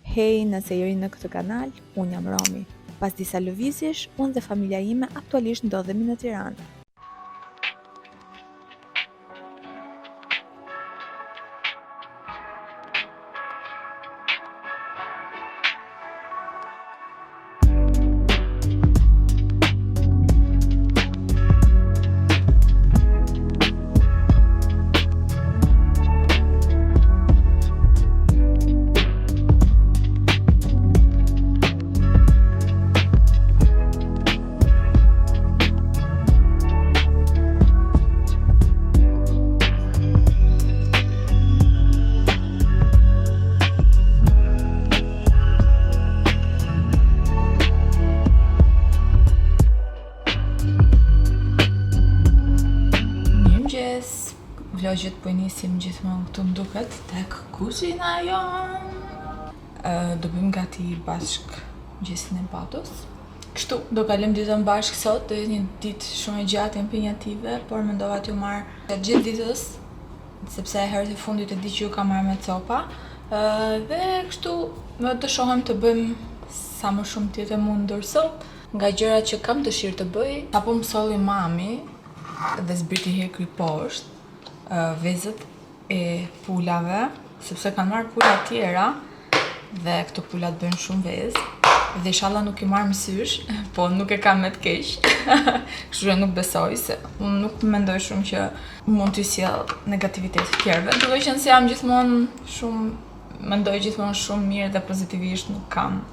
Hej, nëse je ri në këtë kanal, unë jam Romi. Pas disa lëvizjesh, unë dhe familja ime aktualisht ndodhemi në Tiranë. Mirëmëngjes. Vlogjet po i nisim gjithmonë këtu më duket tek kuzhina jonë. Do bëjmë gati bashkë mëngjesin e Batos. Kështu, do kalojmë ditën bashkë sot, do jetë një ditë shumë e gjatë impenjative, por mendova t'ju marr gjatë gjithë ditës, sepse herët e fundit e di që ju kam marrë me copa. Dhe kështu të shohim të bëjmë sa më shumë të jetë e mundur sot. Nga gjërat që kam dëshirë të bëj, sapo më solli mami dhe zbriti hekri poshtë, vezët e pulave, sepse kanë marrë pula tjera dhe këto pulat bëjnë shumë vezë. Dhe ishalla nuk i marr mësysh, po nuk e kam me të keq. Kështu që nuk besoj se unë nuk mendoj shumë që mund t'i sjell negativitet të tjerëve, duke qenë se jam gjithmonë shumë mendoj gjithmonë shumë mirë dhe pozitivisht nuk kam.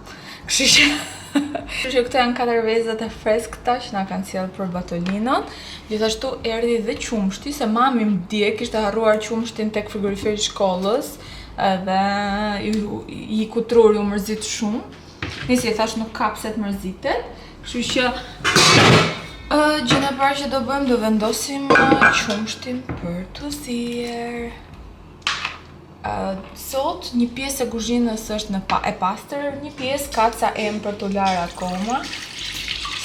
Kështu që Kështu që këto janë katër vezët e freskëta që na kanë sjellë për Batolinon. Gjithashtu erdhi dhe qumështi, se mami më dje kishte harruar qumështin tek frigoriferi i shkollës, edhe i, i iku truri u mërzit shumë. Nisi i thash nuk ka pse të mërzitet. Kështu që uh, gjënë e parë që do bëjmë do vendosim qumështin për t'u zier. Uh, sot një pjesë e kuzhinës është në pa, e pastër, një pjesë ka ca enë për t'u larë akoma,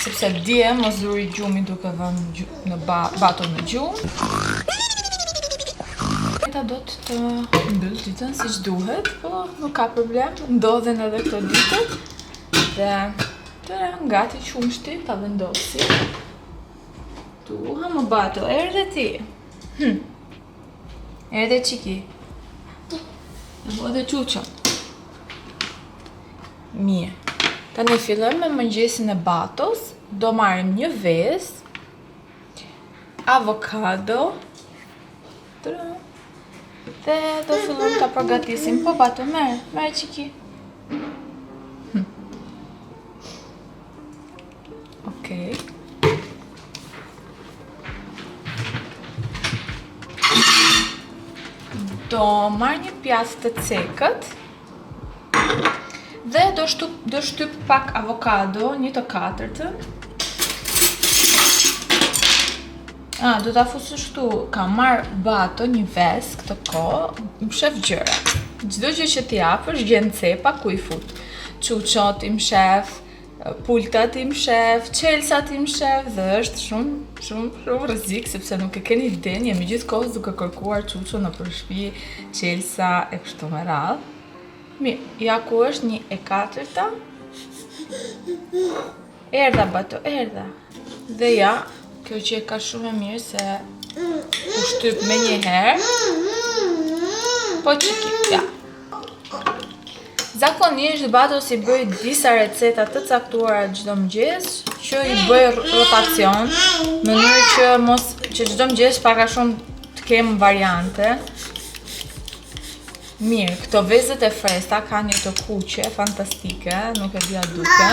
sepse dje më zuri gjumi duke vënë në ba, Baton në gjumë. Ta do të të mbyll ditën siç duhet, po nuk ka problem, ndodhin edhe këto ditët. Dhe të gati qumështi ta vendosim. Tu, ha më Bato, erdhe ti. Hm. Erdhe çiki. Dhe çuçën. Mirë. Tani fillojmë me mëngjesin e Batos. Do marrim një vezë, avokado, dhe do fillojmë ta përgatisim. Po Bato, merr, merr çiki. Hm. Okej. Do marr një pjatë të cekët dhe do shtyp, do shtyp pak avokado, një të katërtën. Ah, do ta fusësh këtu. Ka marr Bato një ves këtë kohë, mshef gjëra. Çdo gjë që t'i japësh gjen cepa ku i fut. Çuçot i mshef, pultat i mshef, çelsat i mshef dhe është shumë, shumë, shumë rrezik sepse nuk e keni idenë, jemi gjithë kohës duke kërkuar çuço nëpër shtëpi, çelsa e kështu me radhë. Mirë, ja ku është një e katërta. Erdha, Bato, erdha. Dhe ja, kjo që e ka shumë e mirë se u shtyp menjëherë. Po çiki, ja. Zakonisht Batos i bëj disa receta të caktuara çdo mëngjes, që i bëj rotacion, në mënyrë që mos që çdo mëngjes pak a shumë të kem variante. Mirë, këto vezët e freskëta kanë një të kuqe fantastike, nuk e di a duke.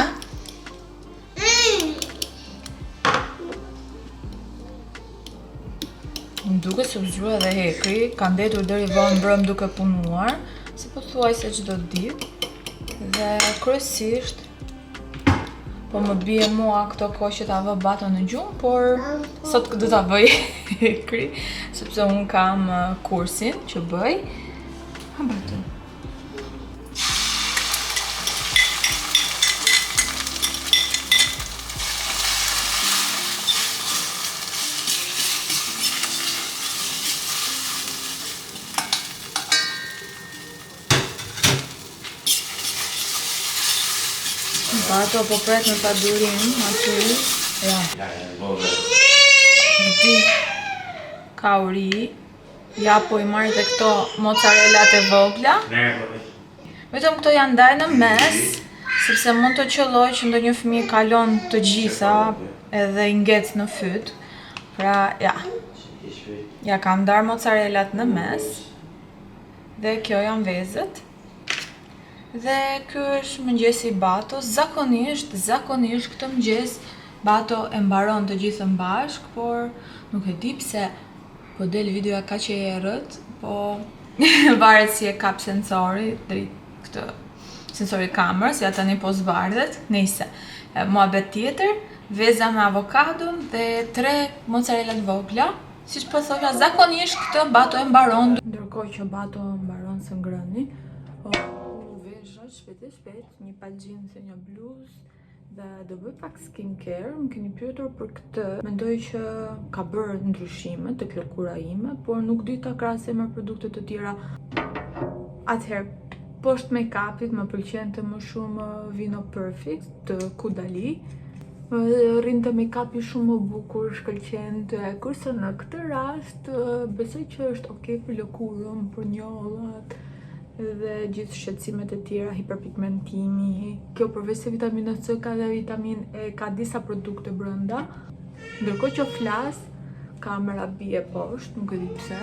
Më duket se u zgjua edhe hekri, ka ndenjur deri vonë mbrëm duke punuar, si pothuajse çdo ditë. Dhe kryesisht po më bie mua këto kohë që ta vë Baton në gjumë, por sot do ta bëj hekri, sepse unë kam uh, kursin që bëj. Ha Bato. Bato po pret me padurim aty. Ja. Di. Ka uri. Ja po i marr dhe këto mozzarellat e vogla. Vetëm këto janë ndarë në mes, sepse mund të qëlloj që ndonjë fëmijë kalon të gjitha edhe i ngec në fyt. Pra, ja. Ja kam ndarë mozzarellat në mes. Dhe kjo janë vezët. Dhe ky është mëngjesi i Batos. Zakonisht, zakonisht këtë mëngjes Bato e mbaron të gjithën bashk, por nuk e di pse po del videoja kaq e errët, po varet si e kap sensori, drejt këtë sensori kamerës, ja tani po zbardhet. Nejse, muhabet tjetër, veza me avokadon dhe tre mozzarella të vogla. Siç po thosha, zakonisht këtë Bato e mbaron. Ndërkohë që Bato mbaron së ngrëni, unë vesha shpejt e shpejt një palë xhinse, një bluzë dhe do bëj pak skincare. Më keni pyetur për këtë. Mendoj që ka bërë ndryshime tek lëkura ime, por nuk di ta krahasoj me produkte të tjera. Atëherë, poshtë make-upit më pëlqente më shumë Vino Perfect të Caudalie. Rrinte make-upi shumë më bukur, shkëlqente, kurse në këtë rast besoj që është okay për lëkurën, për njollat dhe gjithë shqetësimet e tjera, hiperpigmentimi. Kjo përveç se vitamina C ka dhe vitamin E, ka disa produkte brenda. Ndërkohë që flas, kamera bie poshtë, nuk e di pse.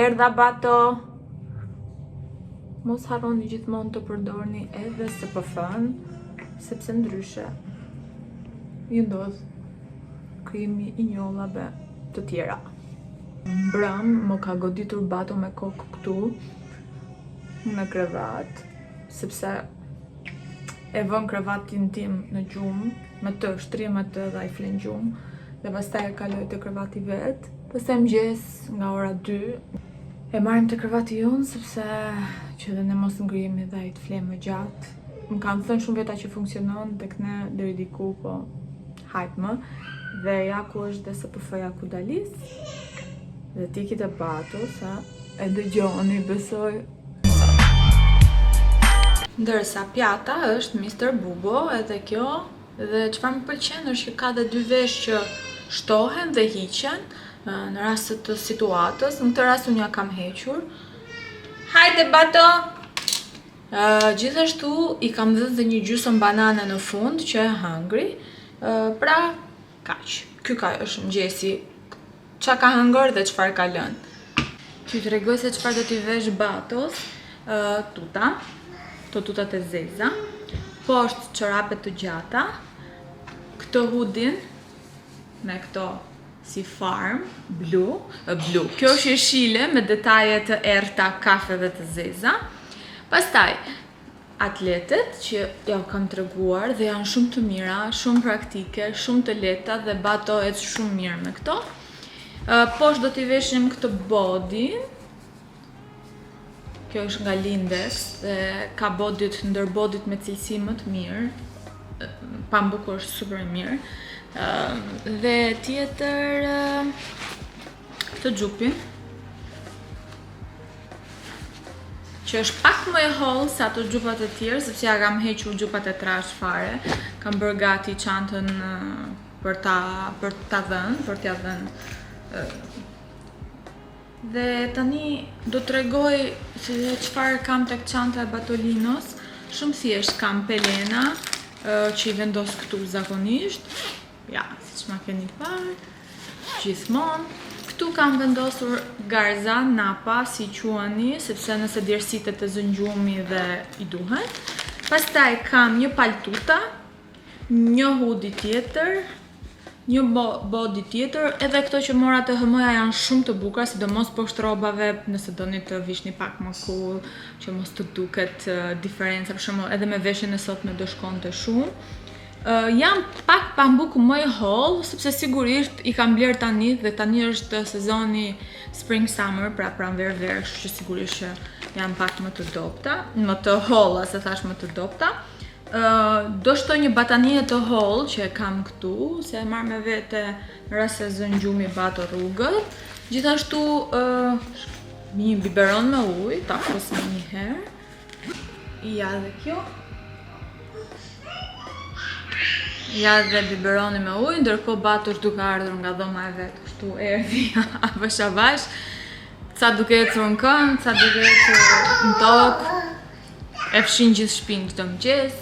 Erdha Bato. Mos harroni gjithmonë të përdorni edhe SPF-n, sepse ndryshe ju ndodh krijimi i njollave të tjera. Mbrëm më ka goditur Bato me kokë këtu në krevat, sepse e vën krevatin tim në gjumë, me të, shtrim me të dhe ai flen gjumë, dhe pastaj e kaloj te krevati vet. Pastaj mëngjes nga ora 2 e marrim te krevati jonë sepse që dhe ne mos ngrihemi dhe ai të fle më gjatë. Më kanë thënë shumë veta që funksionon tek ne deri diku, po hajt më. Dhe ja ku është dhe SPF-ja Caudalies. Dhe ti ki të Bato, sa e dëgjoni, besoj. Ndërsa pjata është Mr. Bubo edhe kjo dhe çfarë më pëlqen është që ka dhe dy vesh që shtohen dhe hiqen në rast të situatës. Në këtë rast unë ja kam hequr. Hajde Bato! Gjithashtu i kam dhënë dhe një gjysmë banane në fund që e hëngri. Pra, kaq. Ky ka është mëngjesi. Qa ka hëngër dhe çfarë ka lënë. T'ju tregoj se çfarë do t'i vesh Batos. Tuta, këto tutat e zeza. Poshtë çorapet të gjata. Këtë hoodie me këto si farm blu, blu. Kjo është jeshile me detaje të errta, kafe dhe të zeza. Pastaj, atletet që ja u kam treguar dhe janë shumë të mira, shumë praktike, shumë të lehta dhe Bato ec shumë mirë me këto. Poshtë do t'i veshim këtë bodin. Kjo është nga Lindex dhe ka bodit ndër bodit me cilësi më të mirë. Pambuku është super i mirë. Dhe tjetër këtë xhupin që është pak më e hollë se ato xhupat e tjerë, sepse ja kam hequr xhupat e trash fare. Kam bërë gati çantën për ta për ta dhënë, për t'ja dhënë. Dhe tani do tregoj se çfarë kam tek çanta e Batolinos. Shumë thjesht kam pelena që i vendos këtu zakonisht. Ja, siç ma keni parë. Gjithmonë. Këtu kam vendosur garza, napa, si quani, sepse nëse djersitet të zën gjumi dhe i duhen. Pastaj kam një palë tuta, një hoodie tjetër, një body tjetër, edhe këto që mora te H&M-ja janë shumë të bukura, sidomos poshtë rrobave, nëse doni të vishni pak më cool, që mos të duket diferenca, për shembull, edhe me veshjen e sotme do shkonte shumë. Jam pak pambuk më i hollë, sepse sigurisht i kam bler tani dhe tani është sezoni spring summer, pra pranverë verë, kështu që sigurisht që janë pak më të dobta, më të holla, se thash më të dobta. Do shtoj një batanije të hollë që e kam këtu, se e marr me vete në rast se zën gjumi Bato rrugët. Gjithashtu një biberon me ujë, ta fus një herë. Ja dhe kjo. Ja dhe biberoni me ujë, ndërkohë Batu është duke ardhur nga dhoma e vet, kështu erdhi avash avash. Ca duke ecur në këmbë, ca duke ecur në tokë. E fshin gjithë shtëpinë çdo mëngjes,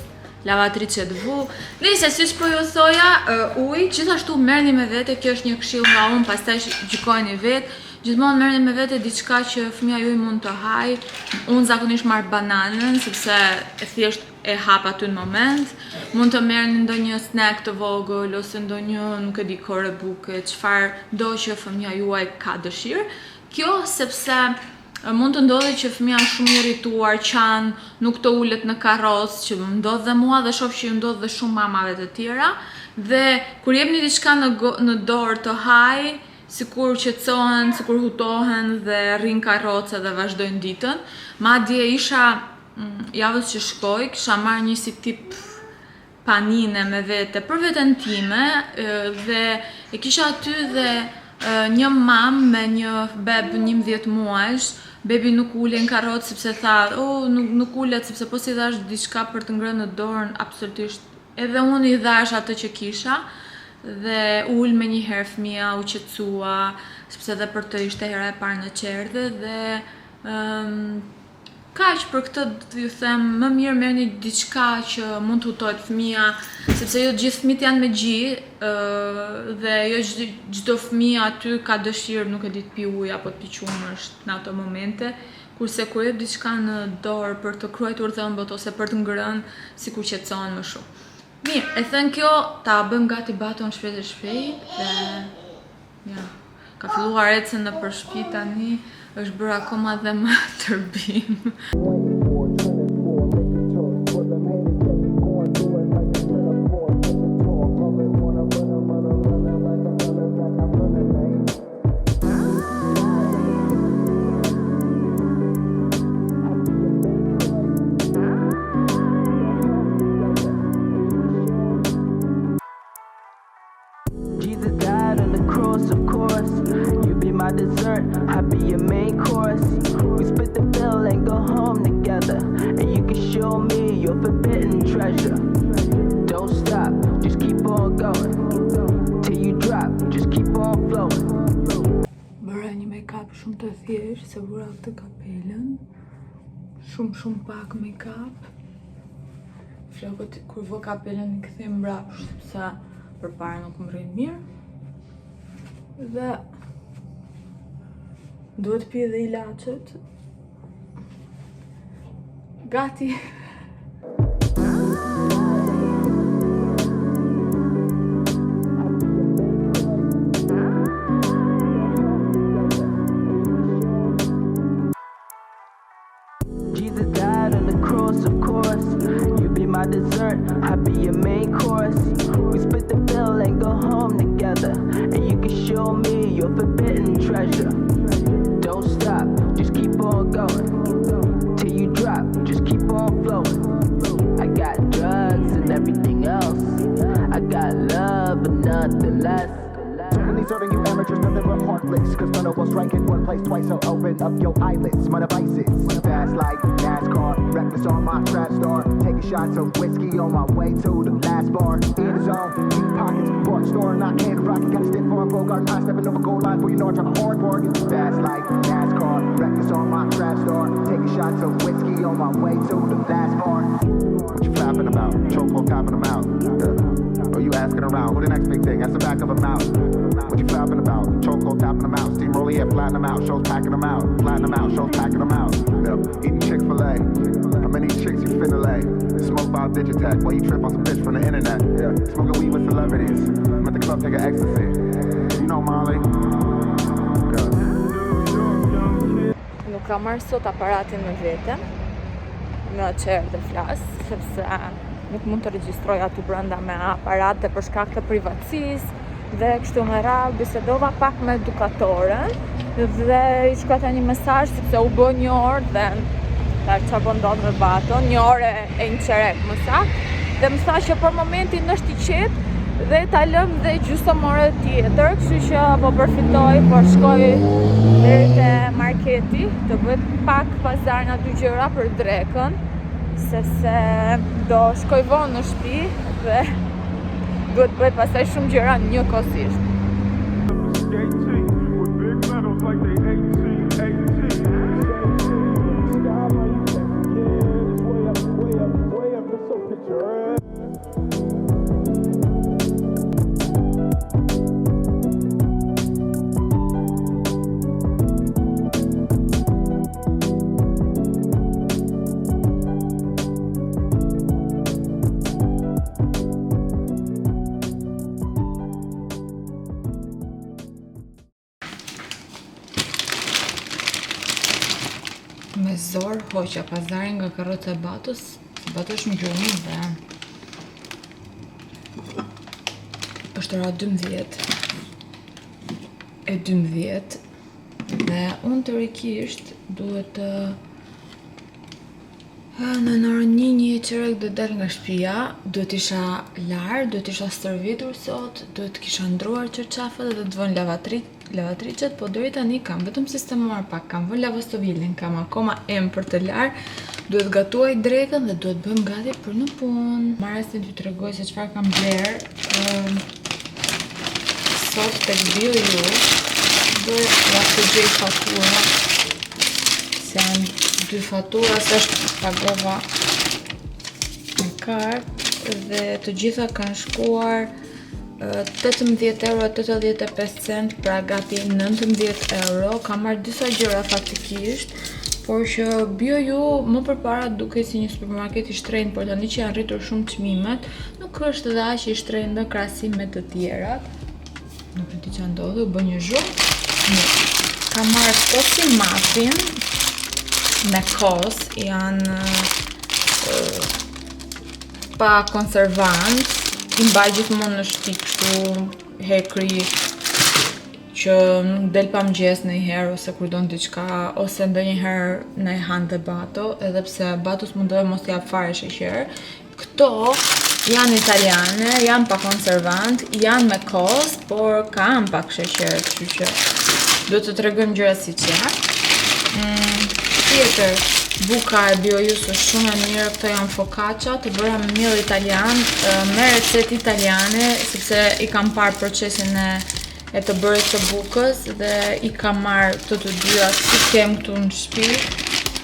lavatriçet vu. Nëse siç po ju thoja, uh, ujë gjithashtu merrni me vete, kjo është një këshill nga unë, pastaj gjykojeni vet. Gjithmonë merrni me vete diçka që fëmija juaj mund të hajë. Unë zakonisht marr bananën sepse e thjesht e hap aty në moment. Mund të merrni ndonjë snack të vogël ose ndonjë, nuk e di, kore buke, çfarë do që fëmija juaj ka dëshirë. Kjo sepse mund të ndodhi që fëmija është shumë i irrituar, qan, nuk të ulet në karrocë, që më ndodh dhe mua dhe shoh që ju ndodh dhe shumë mamave të tjera. Dhe kur jepni diçka në në dorë të haj, sikur qetësohen, sikur hutohen dhe rrinë karrocë dhe vazhdojnë ditën. Madje isha javës që shkoi, kisha marrë një si tip panine me vete për veten time dhe e kisha aty dhe një mam me një beb 11 muajsh, bebi nuk ulej në karrocë sepse tha, oh, nuk, nuk ulet sepse po s'i dhash diçka për të ngrënë në dorë, absolutisht edhe unë i dhash atë që kisha dhe u ul menjëherë fëmija, u qetësua, sepse edhe për të ishte hera e parë në çerdhe dhe um, Kaq për këtë ju them, më mirë merrni diçka që mund të hutohet fëmija, sepse jo të gjithë fëmijët janë me gji, dhe jo çdo fëmijë aty ka dëshirë, nuk e di të pi ujë apo të pi qumësht në ato momente, kurse kur jep diçka në dorë për të kruajtur dhëmbët ose për të ngrënë, sikur qetësohen më shumë. Mirë, e thënë kjo, ta bëjmë gati Baton shpejt e shpejt dhe Ja, ka filluar ecën nëpër shtëpi tani, është bërë akoma dhe më tërbim. Jesus died on the cross, of course. You be my dessert, I be your main course. We split the bill and go home together. And you can show me your forbidden treasure. Don't stop, just keep on going. Till you drop, just keep on flowing. Bëra një make-up shumë të thjeshtë, se vura këtë kapelën. Shumë shumë pak make-up. Flokët kur vë kapelën i kthej mbrapsht sepse përpara nuk më rrin mirë. Dhe duhet pi edhe ilaçet. Gati. Jesus died on the cross, of course. You be my dessert, I be your main course. We split the bill and go home together. And you can show me your forbidden treasure. Don't stop, just keep on going. Till you drop, just keep on flowing. I got drugs and everything else. I got love, but nothing less. Certainly serving you amateurs nothing but hard licks. Cause thunder will strike in one place twice, so open up your eyelids. My devices, fast like NASCAR, reckless on my trap star. Taking shots of whiskey on my way to the last bar. In the zone, deep pockets, Bart store, and I can't rock it. Got a stiff arm, Bogart, I stepping over goal line, for you know I drive a hard bargain. Fast like NASCAR, reckless on my trap star. Taking shots of whiskey on my way to the last bar. What you flapping about? Chokehold tapping them out. Yeah. Or you asking around? Who the next big thing? That's the back of a mouth. What you flapping about? Chokehold tapping them out. Steamroller, yeah, flatten them out. Shows packing them out. Flatten them out. Shows packing them out. Yeah. Eating Chick fil A. How many chicks you finna lay? Smoke by Digitech. Why you trip on some bitch from the internet? Yeah. Smoking weed with celebrities. I'm at the club taking ecstasy. You know Molly. Yeah. Nuk kam marrë sot aparatin me vete në çerdhe flas, sepse nuk mund të regjistroj aty brenda me aparat dhe për shkak të privatësisë dhe kështu me radhë bisedova pak me edukatoren dhe i shkruajta një mesazh sepse u bë një orë dhe thash çfarë po ndodh me Baton, një orë e një çerek më saktë dhe më tha që për momentin është i qetë dhe ta lëm dhe gjysmë ore tjetër, kështu që po përfitoj, po shkoj deri te marketi të bëj pak pazar nga dy gjëra për drekën. sepse do shkoj vonë në shtëpi dhe duhet bëj pastaj shumë gjëra njëkohësisht. With big medals like they 18, 18. Yeah, it's way up, way up, way up. It's so picturesque. Me zor hoqa pazarin nga karroca e Batos, se Bato është në gjumë dhe është ora 12 e 12 dhe unë teorikisht duhet të në në orën 1 një e çerek do dal nga shtëpia, duhet isha larë, duhet isha stërvitur sot, duhet kisha ndruar çarçafët dhe të vënë lavatri, lavatriçet, po deri tani kam vetëm sistemuar pak, kam vënë lavastovilin, kam akoma enë për të larë, duhet gatuaj drekën dhe duhet bëhem gati për në punë. Marr rastin t'ju tregoj se çfarë kam bler. Ëm, sot tek Bio Ju, do ja të gjej fatura, se janë dy fatura, se është pagova me kartë dhe të gjitha kanë shkuar 18 euro 85 cent, pra gati 19 euro. Kam marrë disa gjëra faktikisht, por që Bio Ju më përpara dukej si një supermarket i shtrenjtë, por tani që janë rritur shumë çmimet, nuk është edhe aq i shtrenjtë në krahasim me të tjerat. Nuk e di ç'a ndodhi, u bë një zhurmë. Mirë. Kam marrë këto si muffin me kos, janë pa konservant, i mbaj gjithmonë në shtëpi kështu hekri që nuk del pa mëngjes ndonjëherë ose kur don diçka ose ndonjëherë na i han dhe Bato, edhe pse Batos mundohem mos t'i jap fare sheqer. Këto janë italiane, janë pa konservant, janë me kos, por kanë pak sheqer, kështu që duhet të tregojmë gjërat siç janë. Tjetër, buka e Bio Ju është shumë e mirë, këto janë focaccia të bëra me miell italian, me recetë italiane, sepse i kam parë procesin e e të bërës së bukës dhe i kam marrë këto të dyja si kem këtu në shtëpi.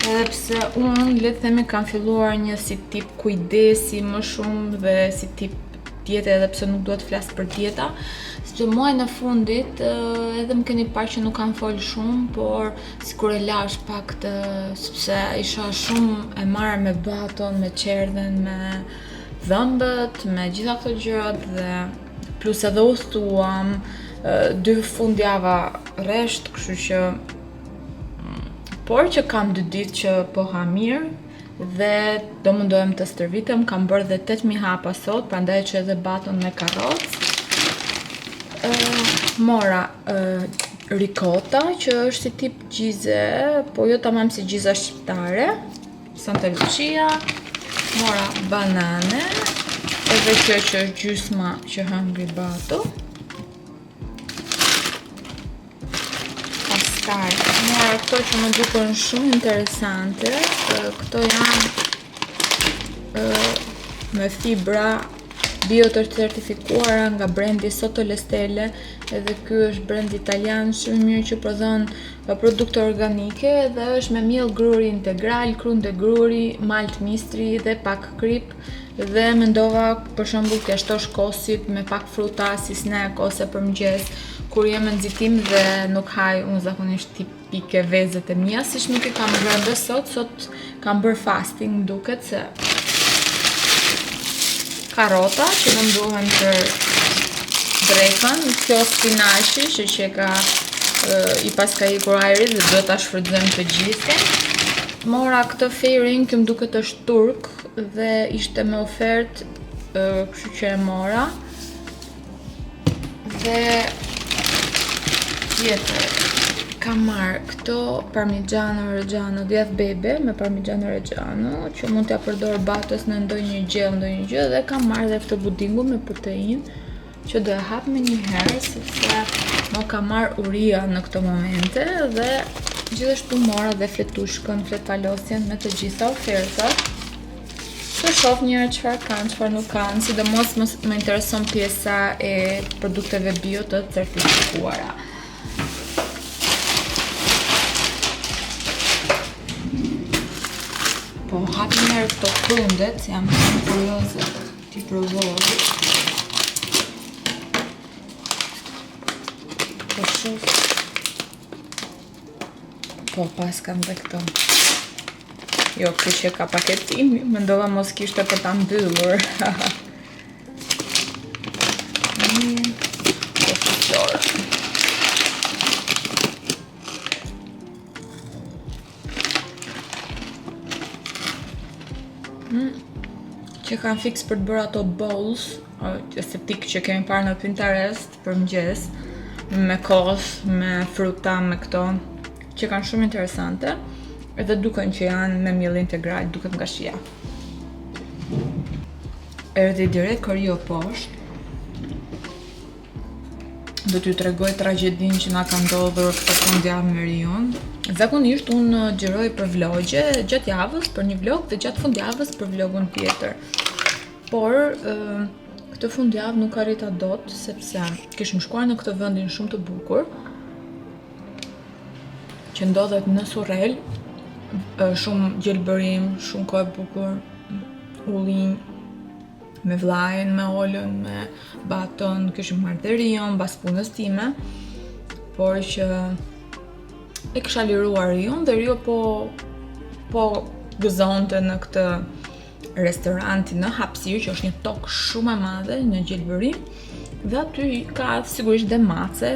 Edhe pse unë, le të themi, kam filluar një si tip kujdesi më shumë dhe si tip diete, edhe pse nuk dua të flas për dieta, sepse muajin e fundit edhe më keni parë që nuk kam fol shumë, por sikur e lash pak të, sepse isha shumë e marrë me Baton, me çerdhen, me dhëmbët, me gjitha këto gjërat dhe plus edhe udhtuam dy fundjava rresht, kështu që por që kam dy ditë që po ha mirë dhe do mundohem të stërvitem, kam bërë dhe 8000 hapa sot, prandaj që edhe Baton me karrocë. Mora ricotta, që është si tip gjize, po jo tamam si gjiza shqiptare, Santa Lucia, mora banane, edhe kjo që është gjysma që hëngri Bato. Pastaj, mora këto që më duken shumë interesante, këto janë me fibra bio të certifikuara nga brendi Sotto le Stelle, edhe ky është brend italian shumë i mirë që prodhon produkte organike dhe është me miell gruri integral, krunde gruri, malt misri dhe pak krip. Dhe mendova për shembull t'ja shtosh kosit me pak fruta si snack ose për mëngjes kur jem në nxitim dhe nuk haj unë zakonisht tipike vezët e mia, siç nuk i kam ngrënë dhe sot, sot kam bërë fasting, më duket se karota që do më duhen për drekën, kjo spinaqi që që ka i paska ikur ajri dhe duhet ta shfrytëzojmë të gjithin. Mora këtë fairing, kjo më duket është turk dhe ishte me ofertë, kështu që e mora. Dhe tjetër, kam marrë këto Parmigiano Reggiano, djath bebe me Parmigiano Reggiano, që mund t'ja përdor Batos në ndonjë gjellë, ndonjë gjë, dhe kam marrë dhe këtë budingu me protein, që do e hap me një herë, sepse më ka marrë uria në këto momente, dhe gjithashtu mora dhe fletushkën, fletpalosjen me të gjitha ofertat. Shoh njëherë çfarë kanë, çfarë nuk kanë, sidomos më, më intereson pjesa e produkteve bio të certifikuara. Po hap njëherë këto prundet, se jam shumë kurioze t'i provoj. Po shoh Po, paskan dhe këto. Jo, kjo që ka paketimi, mendova mos kishte për ta mbyllur. Mirë, po fitor. Mm, që kanë fiks për të bërë ato bowls, estetik që kemi parë në Pinterest për mëngjes, me kos, me fruta, me këto, që kanë shumë interesante, edhe duken që janë me miell integral, duket nga shija. Erdhi direkt Rio poshtë. Do t'ju tregoj tragjedinë që na ka ndodhur këtë fundjavë me Rion. Zakonisht unë xhiroj për vlogje gjatë javës për një vlog dhe gjatë fundjavës për vlogun tjetër. Por këtë fundjavë nuk arrita dot sepse kishim shkuar në këtë vendin shumë të bukur që ndodhet në Surrel, shumë gjelbërim, shumë kohë e bukur, ullinj me vllajin, me Olën, me Baton, kishim marrë dhe Rion mbas punës time, por që e kisha liruar Rion dhe Rio po po gëzonte në këtë restoranti në hapësirë që është një tokë shumë e madhe në gjelbërim dhe aty ka sigurisht dhe mace,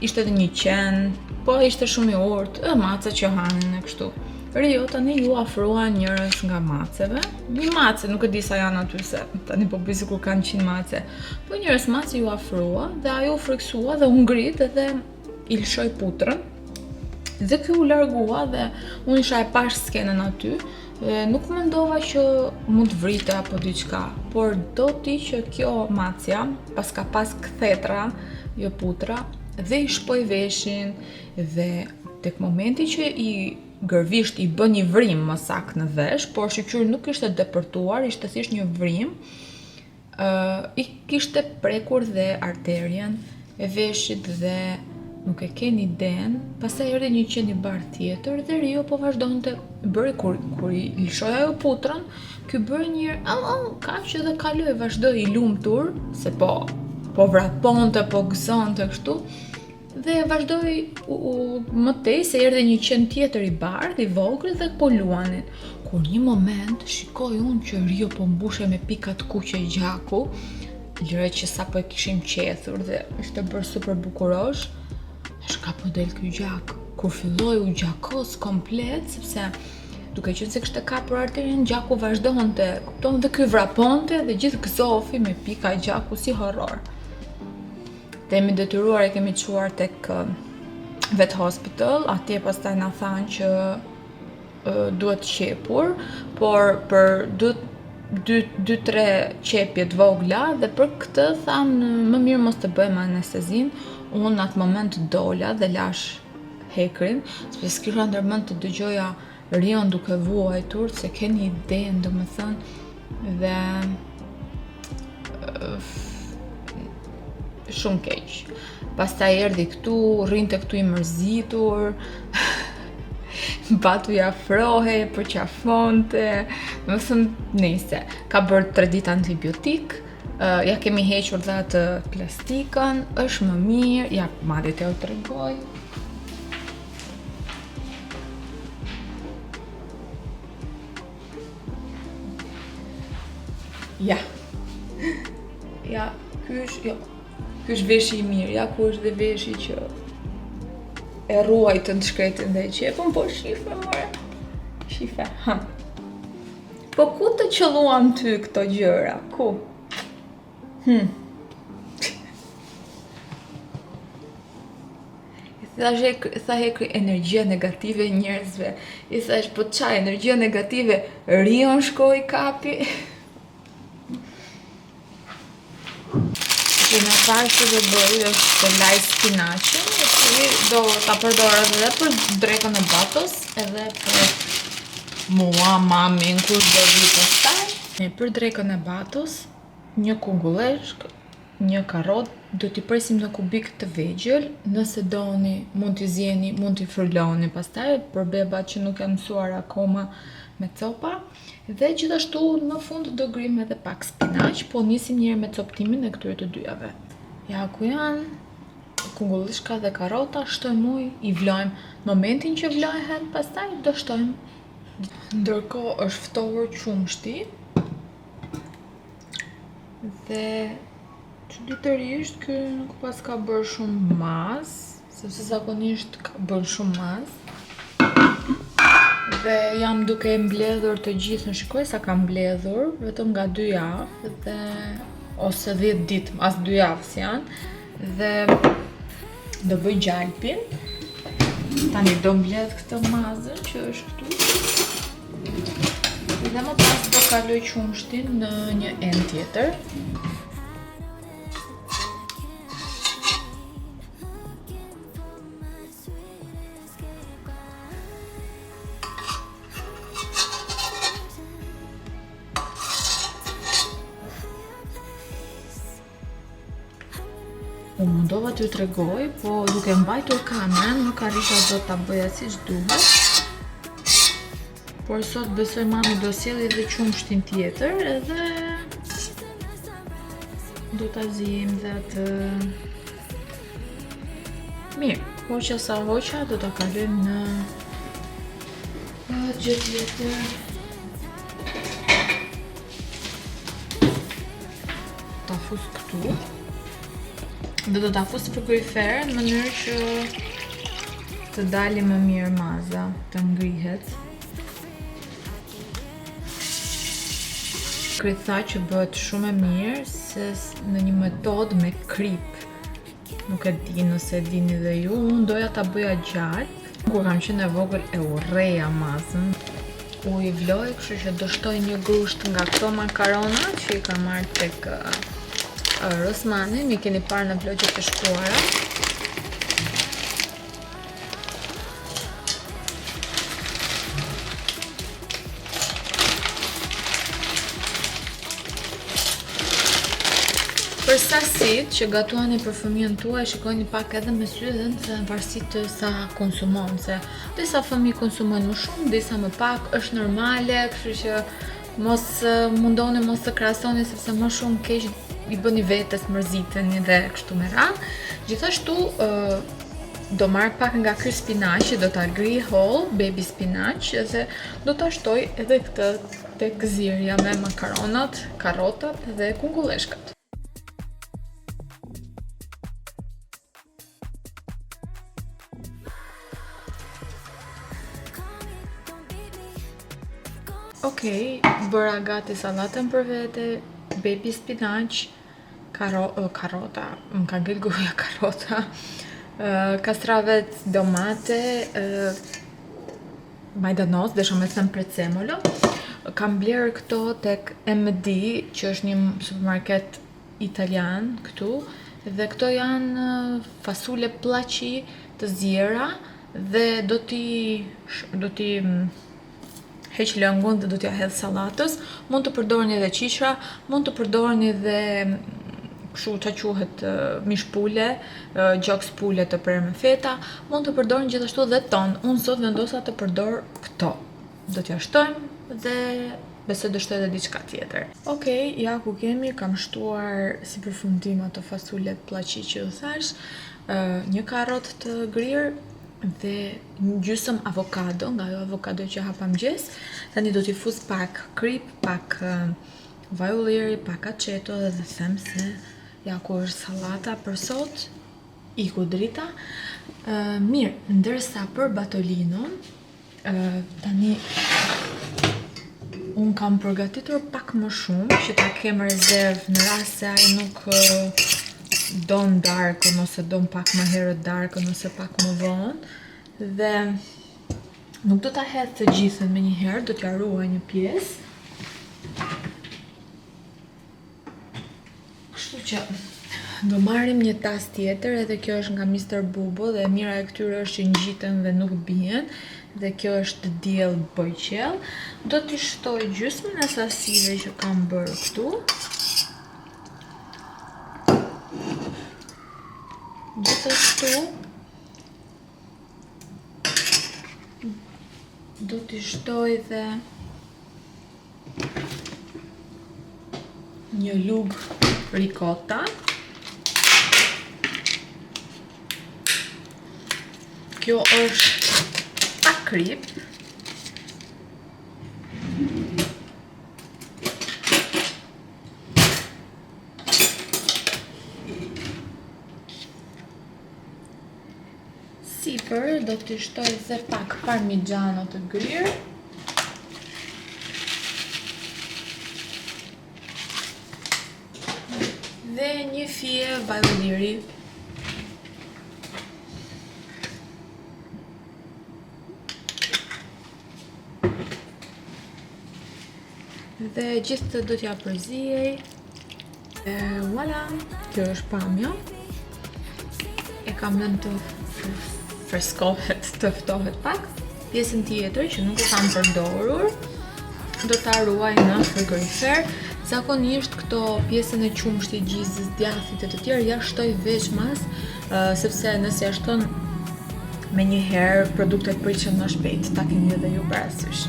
ishte edhe një qen, po ishte shumë i urtë, edhe mace që hanin e kështu. Rio tani iu afrua njërës nga maceve, një mace, nuk e di sa janë aty se tani po bëj sikur kanë 100 mace, po njërës mace iu afrua dhe ajo u frikësua dhe u ngrit edhe i lëshoi putrën. Dhe ky u largua dhe unë isha e pashë skenën aty dhe nuk mendova që mund të vrite apo diçka, por do ti që kjo macja paska pas kthetra, jo putra, dhe i shpoi veshin dhe tek momenti që i gërvisht i bën një vrimë më saktë në vesh, por shyqyr nuk ishte depërtuar, ishte thjesht një vrimë, i kishte prekur dhe arterien e veshit dhe nuk e keni idenë, pastaj erdhi një qen i bardhë tjetër dhe Rio po vazhdonte, bëri kur kur i lëshoi ajo putrën, ky bëri një au au, kaq edhe kaloi, vazhdoi i lumtur se po po vraponte, po gëzonte kështu. Dhe vazhdoi u, u, më tej se erdhi një qen tjetër i bardhë, i vogël dhe po luanin. Kur një moment shikoj unë që Rio po mbushej me pika të kuqe gjaku, lëre që sapo e kishim qethur dhe ishte bërë super bukurosh, është ka po del ky gjak. Kur filloi u gjakos komplet, sepse duke qenë se kishte kapur arterien, gjaku vazhdonte, kupton, dhe ky vraponte dhe gjithë gëzofi me pika gjaku si horror. Dhe jemi detyruar e kemi çuar tek vet hospital, atje pastaj na thanë që duhet qepur, por për duhet dy dy tre qepje të vogla dhe për këtë thanë më mirë mos të bëjmë anestezinë. Unë në atë moment dola dhe lash hekrin, sepse s'kisha ndërmend të dëgjoja Rion duke vuajtur, se keni idenë, domethënë, dhe shumë keq. Pastaj erdhi këtu, rrinte këtu i mërzitur, Batu i afrohej, përqafonte, domethënë, nejse, ka bërë tre ditë antibiotik, uh, ja kemi hequr dhe atë plastikën, është më mirë, ja, madje t'jua tregoj. Ja. Ja, ky është, jo. Ky është veshi i mirë, ja ku është dhe veshi që e rruajtën të shkretin dhe e qepën, po shife, more. Shife, ha. Po ku të qëlluan ty këto gjëra? Ku? Hm. I thash tha hekri energjia negative e njerëzve. I thash po ça energjia negative, Rion shkoi kapi. Gjëja e parë që do bëj është të laj spinaqin, i cili do ta përdor edhe për drekën e Batos, edhe për mua, mamin, kush do vi pastaj. Për drekën e Batos, një kungulleshkë, një karrotë, do t'i presim në kubik të vegjël, nëse doni mund t'i zieni, mund t'i fruloni pastaj për bebat që nuk janë mësuar akoma me copa. Dhe gjithashtu në fund do grijmë edhe pak spinaq, po nisim njëherë me copëtimin e këtyre të dyjave. Ja ku janë kungullishka dhe karrota, shtojmë ujë, i vlojmë. Në momentin që vlohen, pastaj do shtojmë. Ndërkohë është ftohur qumështi. Dhe çuditërisht ky nuk paska bërë shumë masë, sepse zakonisht ka bërë shumë masë. Dhe jam duke mbledhur të gjithën, shikoj sa kam mbledhur, vetëm nga 2 javë dhe ose 10 ditë, as 2 javë s'janë. Dhe do bëj gjalpin. Tani do mbledh këtë mazën që është këtu. Dhe më pas do kaloj qumështin në një enë tjetër. U mundova t'ju tregoj, po duke mbajtur kamerën nuk arrita dot ta bëja siç duhet. Por sot besoj mami do sjelli edhe qumështin tjetër edhe do ta ziejmë dhe atë. Mirë, hoqa sa hoqa, do ta kalojmë në gjë tjetër. Ta fus këtu. Dhe do ta fus në frigorifer në mënyrë që të dali më mirë maza, të ngrihet. Kri tha që bëhet shumë e mirë se në një metodë me krip. Nuk e di nëse e dini dhe ju, unë doja ta bëja gjalp. Kur kam qenë e vogël e urreja mazën. Uji vloi, kështu që do shtoj një grusht nga këto makarona që i kam marrë tek Rossmanni, mi keni parë në vlogjet e shkuara. Për sasitë që gatuani për fëmijën tuaj, shikojni pak edhe me sy dhe në varësi të sa konsumon, se disa fëmijë konsumojnë më shumë, disa më pak, është normale, kështu që mos mundoni, mos të krahasoni, sepse më shumë keq i bëni vetes, mërziteni dhe kështu me radhë. Gjithashtu, do marr pak nga ky spinaq, do ta grij holl, baby spinaq, dhe do ta shtoj edhe këtë tek zierja me makaronat, karotat dhe kungulleshkat. Okej, bëra gati sallatën për vete, baby spinaq, karota, më ka ngel goja karota, kastravet, domate, majdanoz, desha me them prezzemolo. Kam blerë këto tek MD, që është një supermarket italian këtu, dhe këto janë fasule pllaqi të ziera dhe do t'i heq lëngun dhe do t'ja hedh sallatës. Mund të përdorni edhe qiqra, mund të përdorni edhe kështu ça quhet mish pule, gjoks pule të prerë me feta, mund të përdorni gjithashtu dhe ton. Unë sot vendosa të përdor këto. Do t'ja shtojmë dhe besoj do shtoj edhe diçka tjetër. Okej, ja ku kemi, kam shtuar si përfundim ato fasulet pllaqi që ju thash, një karot të grirë dhe një gjysëm avokado, nga ajo avokado që hapa mëngjes. Tani do t'i fus pak krip, pak vaj ulliri, pak aceto dhe dhe them se ja ku është sallata për sot, iku drita. Mirë, ndërsa për batolinon, tani unë kam përgatitur pak më shumë që ta kem rezervë në rast se ai nuk don darkën ose don pak më herët darkën ose pak më vonë, dhe nuk do ta hedh të gjithën me një herë, do t'ja ruaj një pjesë. Kështu që do marrim një tas tjetër, edhe kjo është nga mister Bubo dhe e mira e këtyre është që ngjiten dhe nuk bien. Dhe kjo është diell bëj qiell. Do t'i shtoj gjysmën e sasive që kam bërë këtu. Gjithashtu do t'i shtoj dhe një lugë rikota. Kjo është pa kripë. Sipër do t'i shtoj dhe pak parmigiano të grirë. Dhe një fije vaj ulliri. Dhe gjithë këtë do t'ja përziej. E voilà, kjo është pamja. E kam lënë të freskohet, të ftohet pak. Pjesën tjetër që nuk e kam përdorur, do ta ruaj në frigorifer. Zakonisht këto pjesën e qumështit, gjizës, djathit e të tjerë ja shtoj veçmas, sepse nëse ja shton menjëherë produktet prishen më shpejt, ta keni edhe ju parasysh.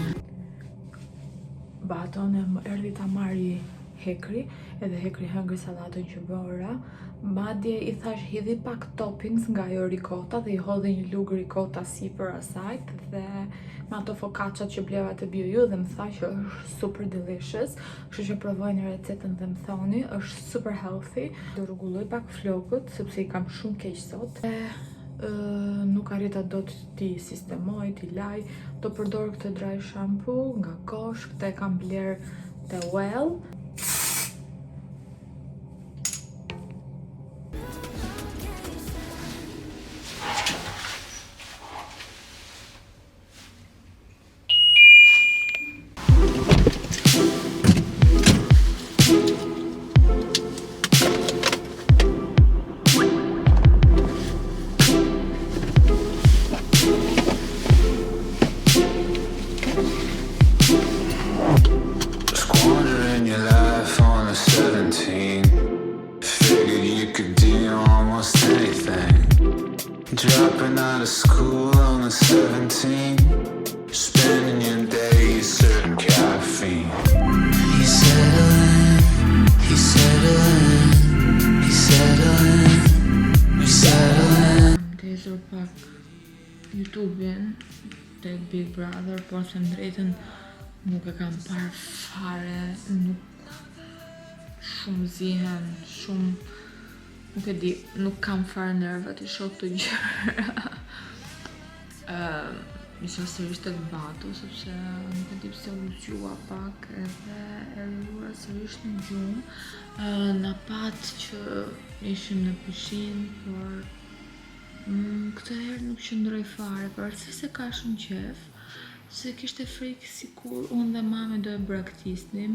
Baton e më erdhi ta marri Hekri, edhe Hekri hëngri sallatën që bëra. Madje i thash hidhi pak toppings nga ajo rikota dhe i hodhi një lugë rikota sipër asaj dhe me ato focacciat që bleva te BioYou dhe më tha që është super delicious. Kështu që provojeni recetën dhe më thoni, është super healthy. Do rregulloj pak flokët sepse i kam shumë keq sot. E, nuk arrita dot t'i sistemoj, t'i laj. Do përdor këtë dry shampoo nga Gosh, këtë e kam bler te Well. Squandering your life on a 17. Figured you could do almost anything. Dropping out of school on the 17. Spending your days serving caffeine. He's settling, he's settling, he's settling, we settling. Ndezur pak YouTube-in tek Big Brother, por them drejtën nuk e kam parë fare, nuk shumë zihen, shumë nuk e di, nuk kam fare nerva të shoh këto gjëra. Ëm, isha sërish tek Bato, sepse nuk e di pse u zgjua pak edhe e rura sërish në gjumë. Na pat që ishim në pishinë, por mm, këtë herë nuk qëndroi fare, pavarësisht se ka shumë qef, se kishte frikë sikur unë dhe mami do e braktisnim,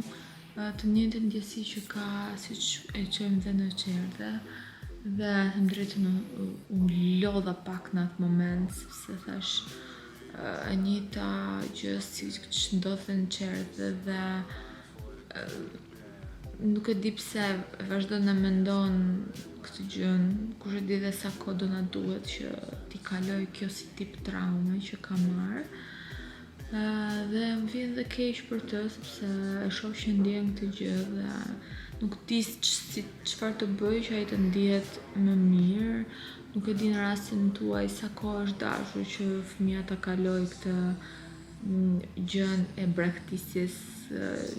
të njëjtën ndjesi që ka siç e çojmë dhe në çerdhe. Dhe them drejtën u, u lodha pak në atë moment, sepse thash e njëjta gjë si që ndodhte në çerdhe dhe nuk e di pse vazhdon e mendon këtë gjën, kush e di dhe sa kohë do na duhet që t'i kaloj kjo si tip traume që ka marrë. Dhe më vjen dhe keq për të, sepse e shoh që ndjen këtë gjë dhe nuk di si çfarë të bëj që ai të ndihet më mirë. Nuk e di në rastin tuaj sa kohë është dashur që fëmija ta kaloj këtë gjën e braktisjes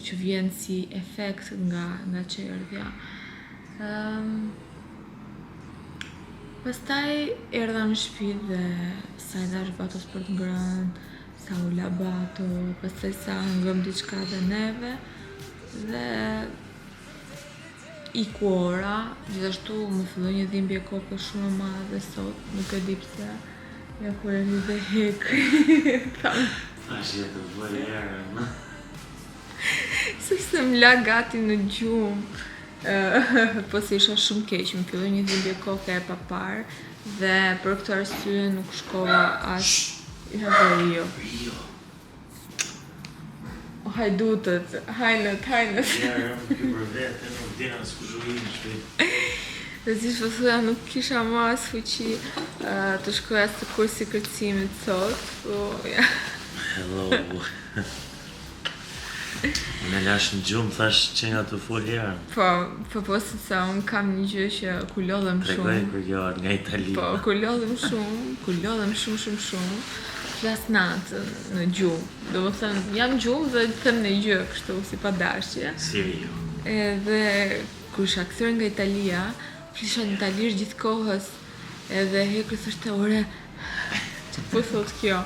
që vjen si efekt nga nga çerdhja. Um, pastaj erdha në shtëpi dhe sa i dhash Batos për të ngrënë, sa u la Bato, pastaj sa hëngrëm diçka dhe neve dhe iku ora, gjithashtu më filloi një dhimbje koke shumë e madhe sot, nuk e di pse. Ja ku erdhi dhe Hekri. Tash je të bëj erën. Sepse më la gati në gjumë. Po se isha shumë keq, më filloi një dhimbje koke e paparë dhe për këtë arsye nuk shkova as Ja Rio. Rio. O hajdutët, hajnët, hajnët. Ja, rëmë ky për vete, nuk din as kush u i në shtëpi. Dhe siç po thoja, nuk kisha më as fuqi uh, të shkoja as te kursi i kërcimit sot, po ja. Hello. Unë e lash në gjumë, thash që nga të fol herë. Po, po po sepse unë kam një gjë që kur lodhem shumë. Tregoj kur kjo ardh nga Italia. Po, kur lodhem shumë, kur lodhem shumë shumë shumë, flas natën në gjumë. Domethënë, jam në gjumë dhe them një gjë kështu si pa dashje. Si Rio. Edhe kur isha kthyer nga Italia, flisha në italisht gjithë kohës. Edhe Hekri thoshte, ore, që po thot kjo?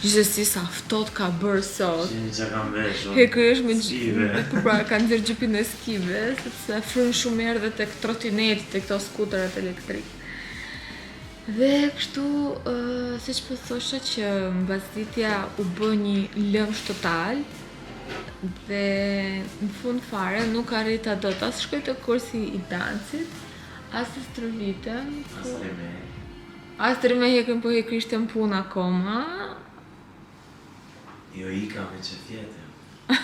Gjithsesi sa ftohtë ka bërë sot. Shihni çka kam veshur. Hekri është me skive. Po pra, ka nxjerr xhipin e skive, sepse fryn shumë erë dhe tek trotineti, tek këto skuterat elektrik. Dhe kështu, uh, siç po thosha që mbasditja u bë një lëmsh total, dhe në fund fare nuk arrita dot as shkoj te kursi i dancit, as të stërvitem. As po... të me. As të me Hekrin, po Hekri ishte në punë akoma. Jo, ika me që fjete.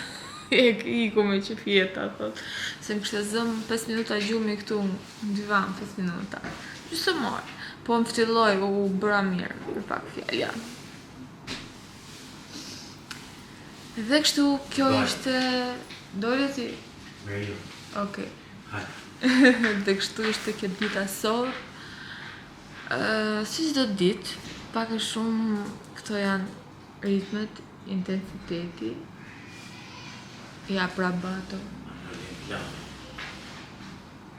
Hekri iku me që fjeta, thot. Se më kishte zënë 5 minuta gjumi këtu në divan, 5 minuta. Gjysmë ore. Po më ftilloi, u bëra mirë, për pak fjalë, ja. Dhe kështu, kjo ishte... Dole ti? Mirë jo. Okej. Dhe kështu ishte kjo dita sot. Uh, si çdo ditë, pak a shumë këto janë ritmet, intensiteti. Ja pra Bato.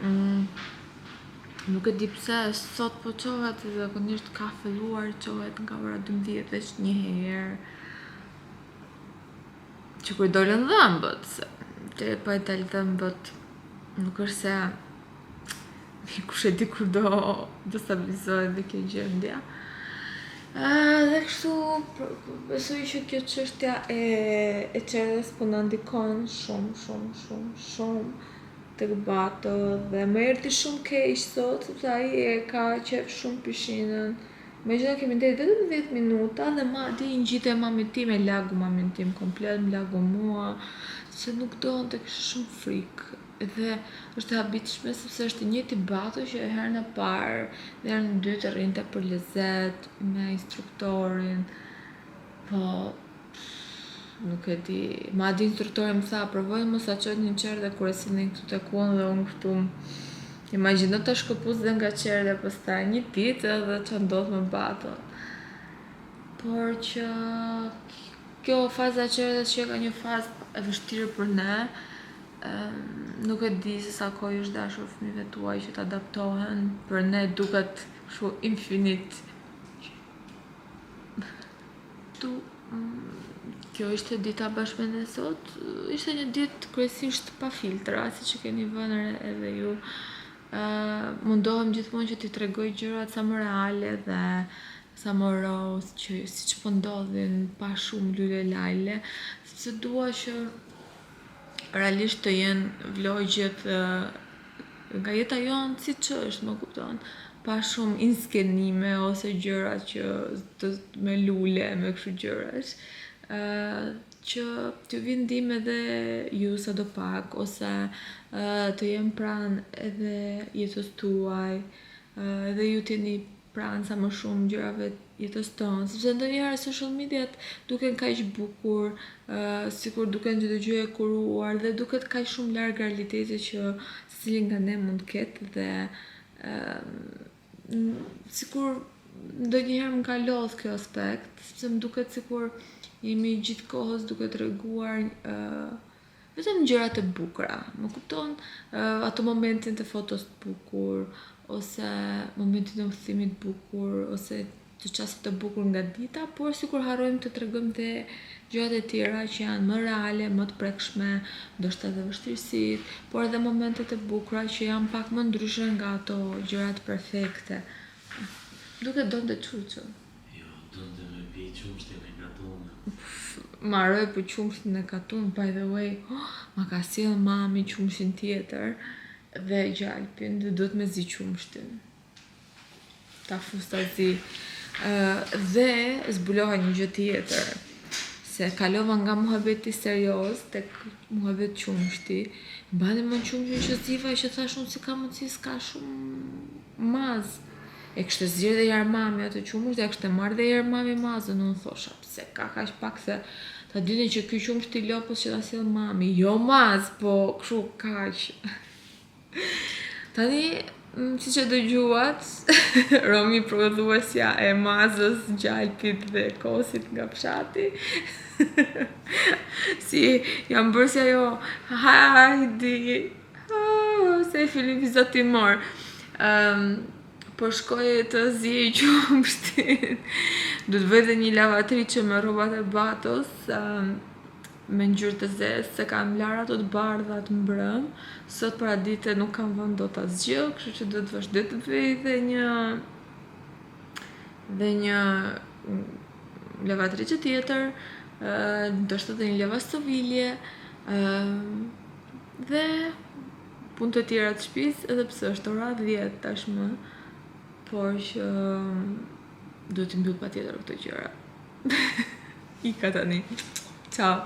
Mm, nuk e di pse sot po çohet, se zakonisht ka filluar çohet nga ora 12 veç një herë. Që kur dolën dhëmbët, se të pa i dalë dhëmbët, nuk është se kush e di kur do, do stabilizohet dhe kjo gjendja. Dhe kështu, besoj që kjo çështja e, e çerdhes po na ndikon shumë, shumë, shumë, shumë tek Bato dhe më erdhi shumë keq sot, sepse ai e ka qejf shumë pishinën. Imagjino kemi ndenjur vetëm 10 minuta dhe madje i ngjitej mamit tim e lagu mamin tim komplet, më lagu mua, se nuk donte, kishte shumë frikë. Dhe është e habitshme sepse është i njëjti Bato që herën e parë dhe herën e dytë rrinte për lezet me instruktorin. Po nuk e di. Madje instruktori më tha, provoj mos ta çoni në çerdhe kur e sillni këtu tek unë dhe unë këtu. Imagjino ta shkëpus dhe nga çerdhja pastaj një ditë edhe ça ndodh me Baton. Por që kjo faza e çerdhes që ka një fazë e vështirë për ne, nuk e di se sa kohë është dashur fëmijëve tuaj që të adaptohen, për ne duket kështu infinit. Tu, kjo ishte dita bashkë me ne sot. Ishte një ditë kryesisht pa filtra, siç e keni vënë re edhe ju. Uh, mundohem gjithmonë që t'i tregoj gjërat sa më reale dhe sa më raw, që siç po ndodhin pa shumë lule lale, sepse dua që realisht të jenë vlogjet nga jeta jonë siç është, më kupton, pa shumë inskenime ose gjëra që të me lule, me kështu gjërash, ë që t'ju vijë ndihmë edhe ju sado pak ose të jem pranë edhe jetës tuaj, edhe ju të jeni pranë sa më shumë gjërave jetës tonë, sepse ndonjëherë social mediat duken kaq bukur, uh, sikur duken çdo gjë e kuruar dhe duket kaq shumë larg realitetit që secili nga ne mund të ketë dhe uh, sikur ndonjëherë më ka lodh kjo aspekt, sepse më duket sikur jemi gjithë kohës duke treguar uh, Vetëm gjërat e bukura, më kupton? Ato momentin të fotos të bukur, ose momentin e udhëtimit të bukur, ose të çastit të bukur nga dita, por sikur harrojmë të tregojmë dhe gjërat e tjera që janë më reale, më të prekshme, ndoshta edhe vështirësitë, por edhe momentet e bukura që janë pak më ndryshe nga ato gjërat perfekte. Duket donte çuçu. Jo, donte me pi qumështin e katunit. Mbaroi për qumështin e katunit, by the way, oh, ma ka sjell mami qumështin tjetër dhe gjalpin dhe duhet me zi qumështin. Ta fus ta zi. Dhe zbulova një gjë tjetër, se kalova nga muhabeti serioz tek muhabet qumështi. Mbani mend qumështin që ziva që thash unë si ka mundësi s'ka shumë mazë. E kishte zirë dhe herë mami atë qumësht dhe e kishte marrë dhe herë mami mazën. Unë thosha pse ka kaq pak se ta dini që ky qumësht i lopës që ta sjell mami, jo mazë, po kështu kaq. Tani, siç e dëgjuat, Romi prodhuesja e mazës, gjalpit dhe kosit nga fshati. Si jam bërë si ajo Heidi, oh, se e filmi vizatimor. Po shkoj të ziej qumështin. Do të bëj edhe një lavatriçe me rrobat e Batos, me ngjyrë të zezë, se kam larë ato të bardhat mbrëm. Sot para dite nuk kam vënë dot asgjë, kështu që do të vazhdoj të bëj dhe një lavatriçe tjetër, ndoshta edhe një lavastovilje, dhe punë të tjera të shtëpisë, edhe pse është ora 10 tashmë, por që duhet t'i mbyll patjetër këto gjëra. Ika tani. Ciao.